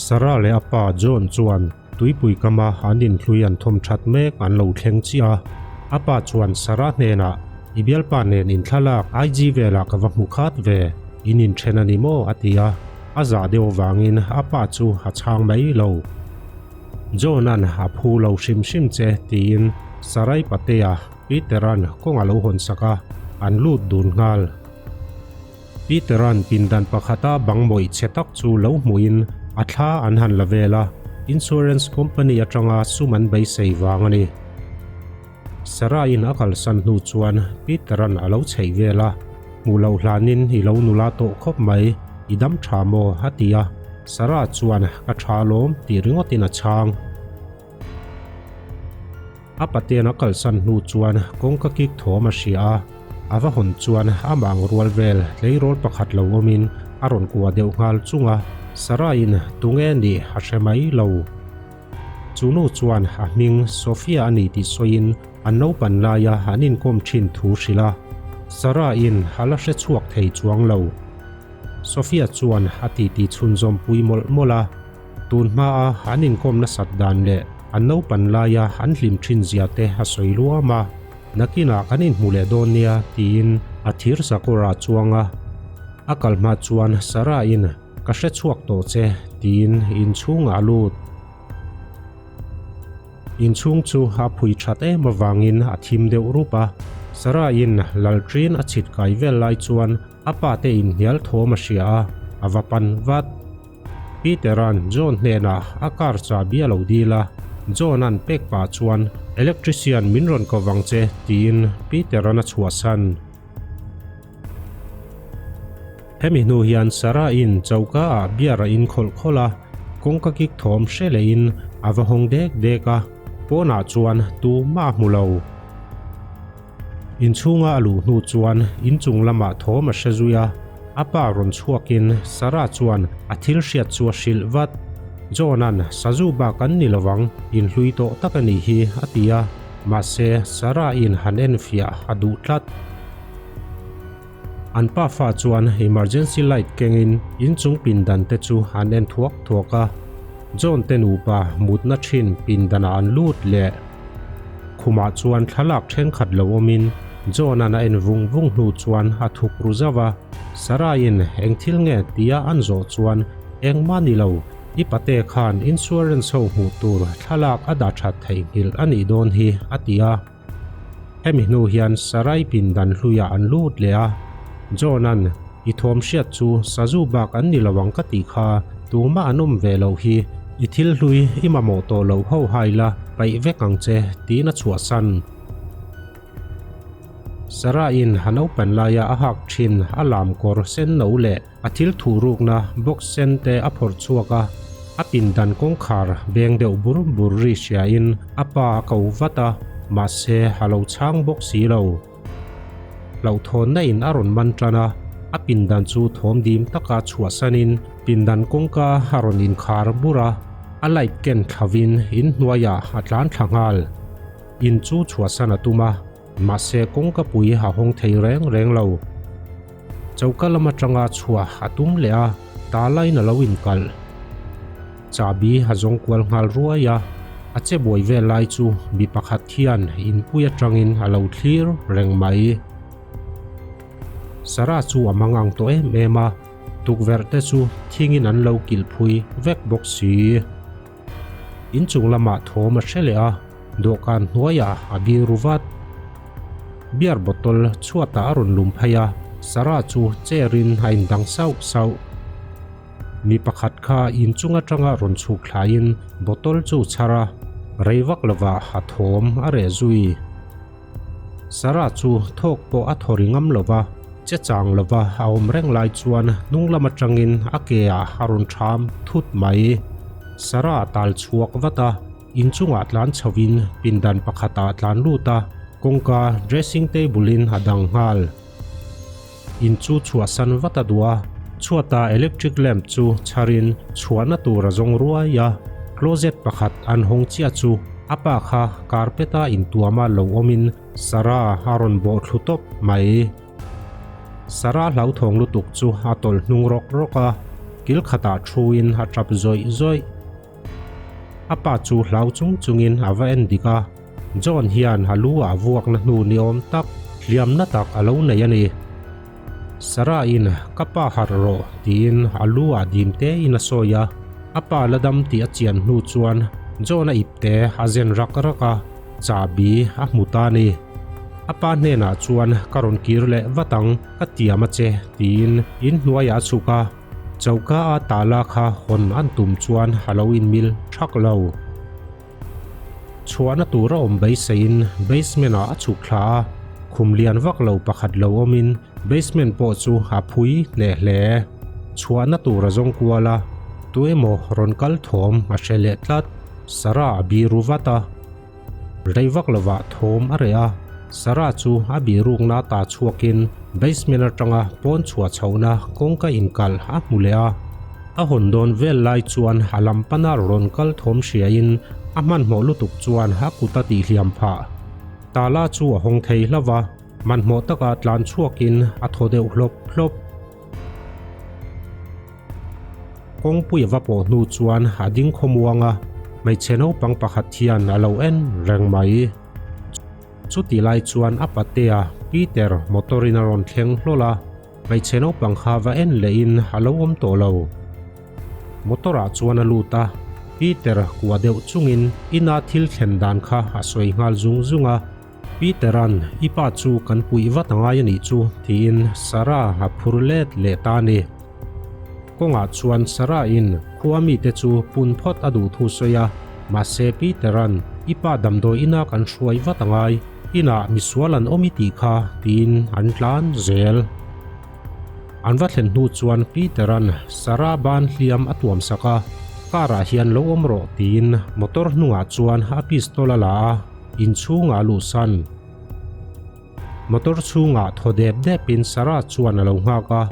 Sarah leh a pa John chuan tuipui kama an inhlui an thawm that mek an lo thleng chiah a. A pa chuan Sarah hnenah, I bialpa nen inthlalak IG velah ka va hmu khat ve, in inthen a ni maw? a ti a. A zah deuh vangin a pa chu a chhang mai lo. John-a'n a phu lo hrim hrim che tiin Sarai patea Peter-a'n kawng a lo hawn sak a, an lut dun nghal. Peter-a'n pindan pakhata bang mawih chhe tak chu lo hmuhin a thla an han la vel a, insurance company atanga sum an beisei vang a ni. Sarah-in a kalsan hnu chuan Peter-a'n a lo chheih vel a, Hmuh loh hlanin i lo nula tawh khawp mai, i dam tha maw? a ti a, Sarah chuan Ka tha alawm tih ringawtin a chhang. A paten a kalsan hnu chuan kawngka kik thawm a hria a, a va hawn chuan amah ang rual vel tleirawl pakhat lo awmin a rawn kuah deuh nghal chung a, Sarah-in tunge nih a hre mai lo. Chu nu chuan a hming Sophia a ni tih sawiin an naupan laia an inkawm thin thu hrilh a, Sarah-in a la hre chhuak thei chuang lo. Sophia chuan a titi chhunzawm pui mawlh mawlh a. Tun hmaa an inkawm nasat dan leh an naupan laia an hlim thin zia te a sawi luam a, nakinah kan inhmu leh dawn nia tiin a thir sakawr ah chuang a. A kal hma chuan Sarah-in ka hre chhuak tawh che tiin inchhungah a lut. Inchhung chu a phui that em avangin a thim deuh rup a, Sarah-in lalṭin a chhit kai vel lai chuan a pa te inhnial thawm a hria a, a va pan vat. Peter-a'n John hnenah a car chahbi a lo dil a, John-a'n pek pah chuan Electrician min rawn ko vang che tiin Peter-a'n a chhuahsan. Hemi hnu hian Sarah-in choka ah beer a in khawlh khawlh a, kawngka kik thawm hre lehin a va hawng dek dek a, pawnah chuan tumah a hmu lo. Inchhunga a luh hnu chuan inchung lamah thawm a hre zui a, a pa rawn chhuakin Sarah chuan a thil hriat chu a hrilh vat. John-a'n sazu bak an ni lovang, inhlui tawh tak a nih hi a ti a, mahse Sarah-in han enfiah a duh tlat. An pafa chuan emergency light kengin inchung pindan te chu an en thuak thuak a, John te nupa mutna thin pindanah an lut leh. Khumah chuan thlalak thenkhat lo awmin John-a'n a en vung vung hnu chuan a thuk ru zauh a, Sarah-in eng thil nge tia an zawh chuan engmah ni lo, i pate khan insurance ho hmuh tur thlalak a dah that theihnghilh a nih dawn hi a ti a. Hemi hnu hian Sarai pindan hluiah an lut leh a, John-a'n, I thawm hriat chu sazu bak an ni lo ang ka tih kha, tumah an awm ve loh hi, i thil hlui i mamawh tawh loh ho hai la, paih vek ang che, tiin a chhuahsan. Saraiin a naupan laia a hak thin a lam kawr sen no leh a thil thuhrukna box sen te a phawrh chhuak a, a pindan kawngkhar beng deuh bur bur ri hriain a pa a ko vat a, mahse a lo chhang bawk si lo. Hlauhthawnna in a rawn man tan a, a pindan chu thawm dim taka chhuahsanin pindan kawngka a rawn inkhar bur a, a light ken thlavin inhnuaiah a tlan thla nghal. In chu chhuahsan a tum a. Mahse kawngka pui a hawng thei reng reng lo. Choka lam atanga chhuah a tum leh a, talain a lo inkalh. Chahbi a zawng kual nghal ruai a, a che buai vel lai chu mi pakhat hian inpui atangin a lo thlir reng mai. Sarah chu a mangang tawh em em a, tukverh te chu thingin an lo kilhphui vek bawk si. Inchung lamah thawm a hre leh a, dawhkan hnuaiah a bir ru vat. Beer bottle chhuatah a rawn lum phei a, Sarah chu chair in a indang sauh sauh. Mi pakhat kha inchung atanga rawn chhuk thlaiin bottle chu chhar a, rei vak lovah a thawm a reh zui. Sarah chu thawk pawh a thaw ri ngam lo va, che chang lo va a awm reng lai chuan hnung lam atangin a ke ah a rawn ṭham thut mai. Sarah a tal chhuak vat a, inchungah tlan chhovin pindan pakhatah a tlan lut a, kawngka dressing table in a dang nghal. In chu chhuahsan vat a duh a, chhuata electric lamp chu chharin chhuahna tur a zawng ruai a, closet pakhat an hawng chiah chu a pa kha carpet a intuama lo awmin Sarah a rawn bawh thlu tawp mai. Sarah hlauthawng lutuk chu a tawlh hnung rawk rawk a. Kil khatah thuin a tap zawih zawih. A pa chu hlau chung chungin a va en dik a, John hian a lu ah vuakna hnu ni awm tak, hliamna tak a lo nei a ni. Sarah in ka pa harh rawh tiin a lu ah dim te in a sawi a, a pa la dam tih a chian hnu chuan John a ipte a zen rak rak a, chahbi a hmu ta a ni. A pa hnenah chuan ka rawn kir leh vat ang ka tiam a che tiin in hnuaiah a chhuk a, choka a tala kha hawn an tum chuan a lo inmil thak lo. Chhuahna tur a awm beiseiin basement ah a chhuk thla a, khum lian vak lo pakhat lo awmin basement pawh chu a phui hneh hle. Chhuahna tur a zawng kual a, tuemaw rawn kal thawm a hre leh tlat. Sarah a biru vat a, rei vak lovah thawm a reh a, Sarah chu a birukna ta chhuakin basement atanga pawn chhuah chhohna kawngka inkalh a hmu leh a. A hawn dawn vel lai chuan a lam pana rawn kal thawm hriain a hmanhmawh lutuk chuan a kut a tihhliam phah. Tala chu a hawng thei hlauh va, hmanhmawh taka tlan chhuakin a thaw deuh hlawp hlawp. Kawngpui a va pawh hnu chuan a ding khawmuang a, hmeichhe naupang pakhat hian a lo en reng mai. Chutih lai chuan a patea Peter motor in a rawn thleng hlawl a. Hmeichhe naupang kha va en lehin a lo awm tawh lo. Motor ah chuan a lut a, Peter kua deuh chungin ina thil thlen dan kha a sawi nghal zung zung a. Peter-a'n i pa chu kan puih vat angai a nih chu tiin Sarah a phur let leh ta a ni. Kawngah chuan Sarah-in khua mite chu pun phawt a duh thu sawi a, mahse Peter-a'n i pa damdawi ina kan hruai vat angai. Inah misual an awm i tih kha tiin an tlan zel. An va thlen hnu chuan Peter-a'n Sarah ban hliam a tuam sak a, car-ah hian lo awm rawh tiin motor hnungah chuan a pistol a la a, inchhungah a luhsan. Motor chhungah thaw dep depin Sarah chuan a lo nghak a,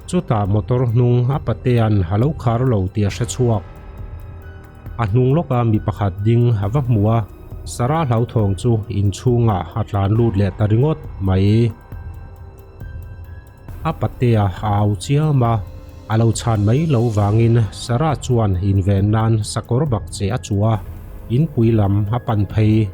chutah motor hnung a patea'n a lo khar lo tih a hre chhuak. A hnung lawka mi pakhat ding a va hmu a, Sarah hlauthawng chu inchhungah a tlan lut leh ta ringawt mai. A patea a au chiam a, a lo chhan mai lo vangin Sarah chuan inven nan sakawr bak che a chuh a, inpui lam a pan phei.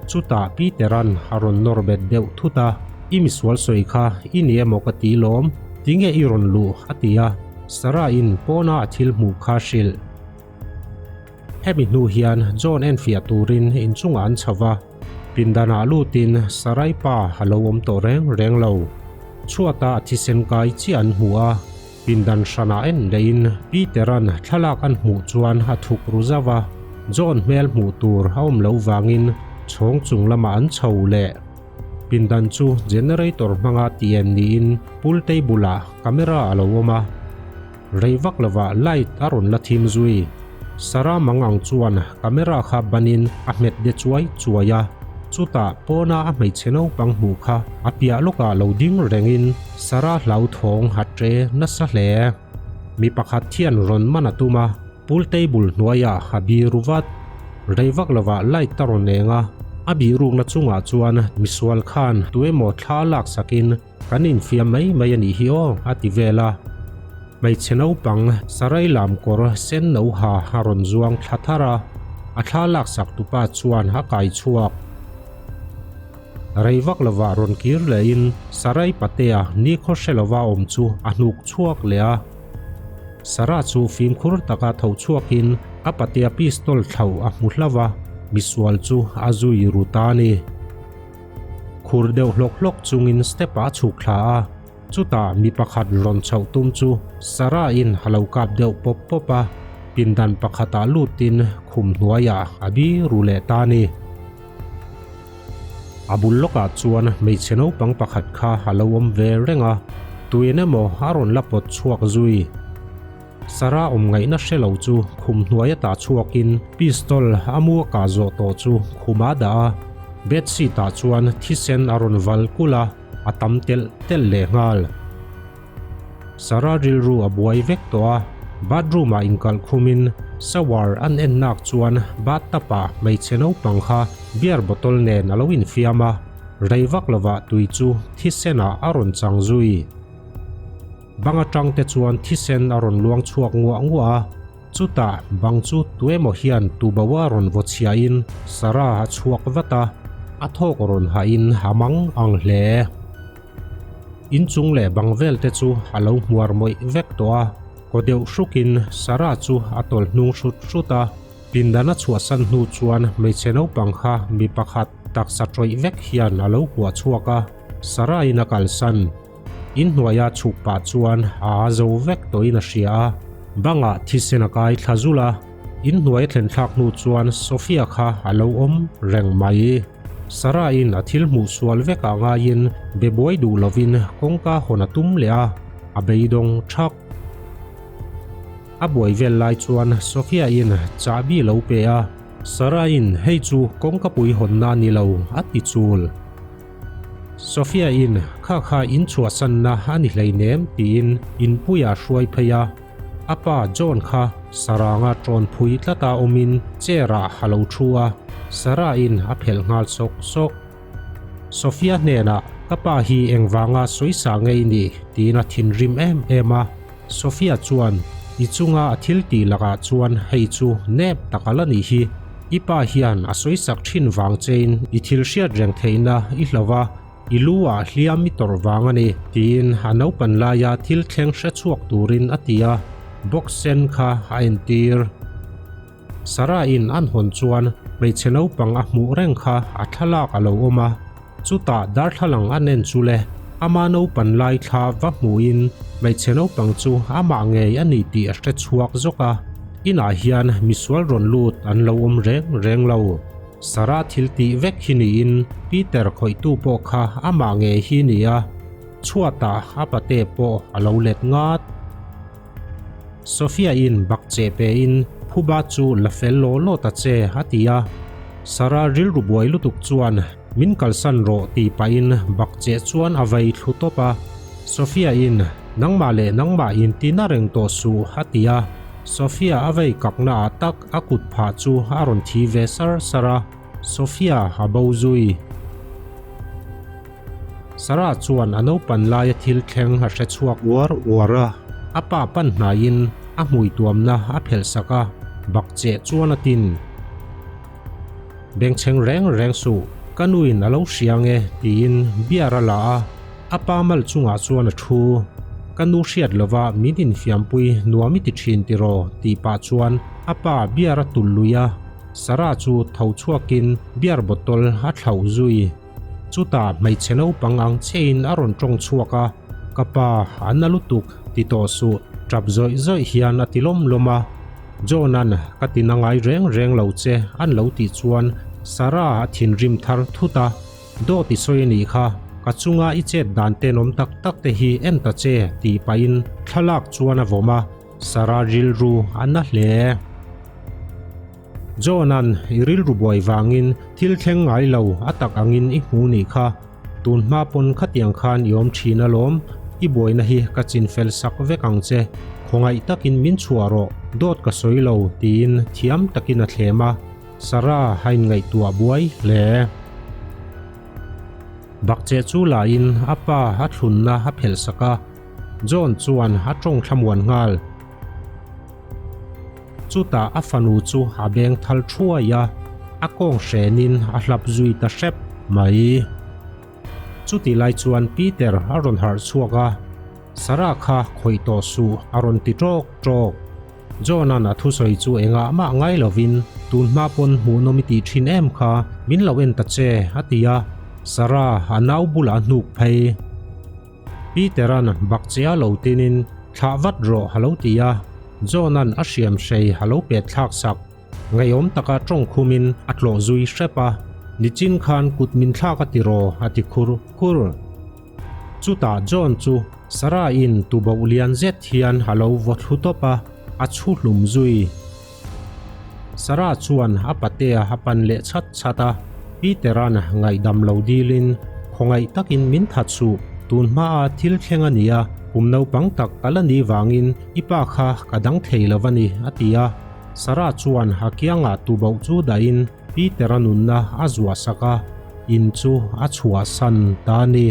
Chutah Peter-a'n a rawn nawr bet deuh thut a, I misual sawi kha i ni emaw ka ti lawm, tinge i rawn luh? a ti a, Sarah-in pawna a thil hmuh kha hrilh. Hemi hnu hian John enfiah turin inchungah an chho va, pindanah lutin Sarai pa a lo awm tawh reng reng lo. Chhuata a thisen kai chiah an hmu a, pindan hranah en lehin Peter-a'n thlalak an hmuh chuan a thuk ru zauh a, John hmel hmuh tur a awm loh vangin chhawng chung lamah an chho leh. Pindan chu generator hmanga tih en niin pool table-ah camera a lo awm a. Rei vak lovah light a rawn la thim zui. Sarah mang ang chuan camera kha banin a hmet de chuai chuai a, chutah pawna a hmeichhe naupang hmuh kha a piah lawkah lo ding rengin Sarah hlauthawng a tre nasa hle. Mi pakhat thian rawn man a tum a, pool table hnuaiah a biru vat. Rei vak lovah light a rawn eng a, a birukna chungah chuan misual khan tuemaw thla laksakin Kan infiam mai mai a nih hi aw, a ti vel a. Hmeichhe naupang sarai lam kawr sen no ha a rawn zuang thla thar a, a thla laksak tupa chuan a kai chhuak. Rei vak lovah rawn kir lehin sarai patea nikhaw hre lova awm chu a hnuk chhuak leh a. Sarah chu fimkhur taka tho chhuakin a patea pistol thlauh a hmu hlauh a, misual chu a zui ru ta a ni. Khur deuh hlawk hlawk chungin step ah a chhuk thla a, chutah mi pakhat rawn chhoh tum chu Sarah in a lo kap deuh pawp pawp a, pindan pakhat ah lutin khum hnuaiah a bi ru leh ta a ni. A bul lawkah chuan hmeichhe naupang pakhat kha a lo awm ve reng a, tuin emaw a rawn la pawt chhuak zui. Sarah awm ngaihna hre lo chu khum hnuai a tah chhuakin pistol a mu a kah zawh tawh chu khum a dah a, bedsheet ah chuan thisen a rawn val kulh a, a tam telh telh leh nghal. Sarah rilru a buai vek tawh a, bathroom ah inkalh khumin shower an en nak chuan bathtub ah hmeichhe naupang kha beer bottle nen a lo infiam a, rei vak lovah tui chu thisen ah a rawn chang zui. Bang atang te chuan thisen a rawn luang chhuak nguah nguah a, chutah bang chu tuemaw hian tuboa rawn vaw chhiahin Sarah a chhuak vat a, a thawk rawn hahin a mang ang hle. Inchung leh bang vel te chu a lo hmuar mawih vek tawh a, kaw deuh hrukin Sarah chu a tawlh hnung hrut hrut a. Pindan a chhuahsan hnu chuan hmeichhe naupang kha mi pakhat taksa tawih vek hian a lo kuah chhuak a, Sarah-in a kalsan. Inhnuaia chhuk pah chuan a a zo vek tawhin a hria a, bangah thisen a kai thla zul a. Inhnuai a thlen thlak hnu chuan Sophia kha a lo awm reng mai. Sarah-in a thil hmuh sual vekah ngaiin be buai duh lovin kawngka hawn a tum leh a, a beidawng thak. A buai vel lai chuan Sophia-in chahbi lo pe a, Sarah-in hei chu kawngkapui hawnna a ni lo a ti chul. Sophia-in kha kha in chhuahsanna a ni hleinem tiin inpuia hruai phei a, a pa John kha Saranga ṭawn phui tlata awmin chair-ah a lo thu a, Sarah-in a phelh nghal sawk sawk. Sophia hnenah ka pa hi engvanga sawisa nge i nih tiin a thinrim em em a, Sophia chuan i chunga a thil tih lakah chuan hei chu nep tak a la nih hi, i pa hian a sawisak thin vang chein i thil hriat reng theihna i hlo a, i lu ah hliam i tawrh vang a ni tiin a naupan laia thil thleng hre chhuak turin a ti a, box sen kha a entir. Sarah-in an hawn chuan hmeichhe naupang a hmuh reng kha a thlalak a lo awm a, chutah darthlalang a nen chu le, ama naupan lai thla va hmuhin hmeichhe naupang chu amah ngei a ni tih a hre chhuak zawk a, inah hian misual rawn lut an lo awm reng reng lo. Sarah thil tih vek hi niin Peter khawihtu pawh kha amah ngei hi ni a, chhuatah a pate pawh a lo let ngat. Sophia-in bak che pein phuba chu la fel law law ta che a ti a. Sarah rilru buai lutuk chuan min kalsan rawh tih pahin bak che chuan a vei thlu tawp a. Sophia-in nangmah leh nangmah intina reng tawh suh a ti a. Sophia a vei kakna ah tak a kut phah chu a rawn thi ve sar sar a. Sophia a bo zui. Sarah chuan a naupan laia thil thleng a hre chhuak uar uar a, a pa pan hnaiin a hmui tuamna a phelh sak a, bak cheh chuan a tin. Bengchheng reng reng suh, ka nuin a lo hria nge tiin beer a la a, a pa mal chungah chuan a thu. Ka nu hriat lova min infiampui nuam i ti thin tiraw tih pah chuan a pa beer a tulh lui a, Sarah chu tho chhuakin beer bottle a thlauh zui. Chutah hmeichhe naupang ang chiahin a rawn tawng chhuak a, Ka pa, a na lutuk, ti tawh suh, tap zawih zawih hian a ti lawm lawm a. John-a'n ka ti na ngai reng reng lo che an lo tih chuan Sarah a thinrim thar thut a, Dawt i sawi a nih kha, ka chunga i chet dan tenawm tak tak te hi en ta che tih pahin thlalak chuan a vawm a, Sarah rilru a na hle. John-a'n i rilru buai vangin thil thleng ngai lo a tak angin i hmu nih kha. Tun hma pawn khatiang khan i awm thin alawm, i buaina hi ka chinfel sak vek ang che, khawngaih takin min chhuah rawh, dawt ka sawi lo tiin thiam takin a thlem a, Sarah a inngaihtuah buai hle. Bakcheh chu lahin a pa a thlunna a phelh sak a, John chuan a tawng thlamuan nghal. Chutah a fanu chu a beng thal thuai a, a kawng hrenin a hlap zui ta hrep mai. Chutih lai chuan Peter a rawn harh chhuak a, Sarah kha khawih tawh suh a rawn ti tawk tawk. John-a'n a thusawi chu engah mah ngai lovin, Tun hma pawn hmuhnawm i tih thin em kha, min lo en ta che, a ti a, Sarah a nau bulah a hnuk phei. Peter-a'n bak che a lo tinin thlah vat rawh a lo ti a, John-a'n a hriam hrei a lo pet thlak sak. Ngaihawm taka tawng khumin a tlawh zui hrep a, nichin khan kut min thlak a ti raw a ti khur khur. Chutah John chu Sarah-in tuboh lian zet hian a lo vaw thlu tawp a, a chhu hlum zui. Sarah chuan a patea a pan leh chhat chhat a, Peter-a'n ngaihdam lo dilin, Khawngaih takin min that suh, tun hmaa thil thleng a nia, kum naupang tak ka la ni vangin i pa kha ka dang thei lo a ni, a ti a. Sarah chuan a kiangah tuboh chu dahin Peter-a nunna a zuah sak a, in chu a chhuahsan ta a ni.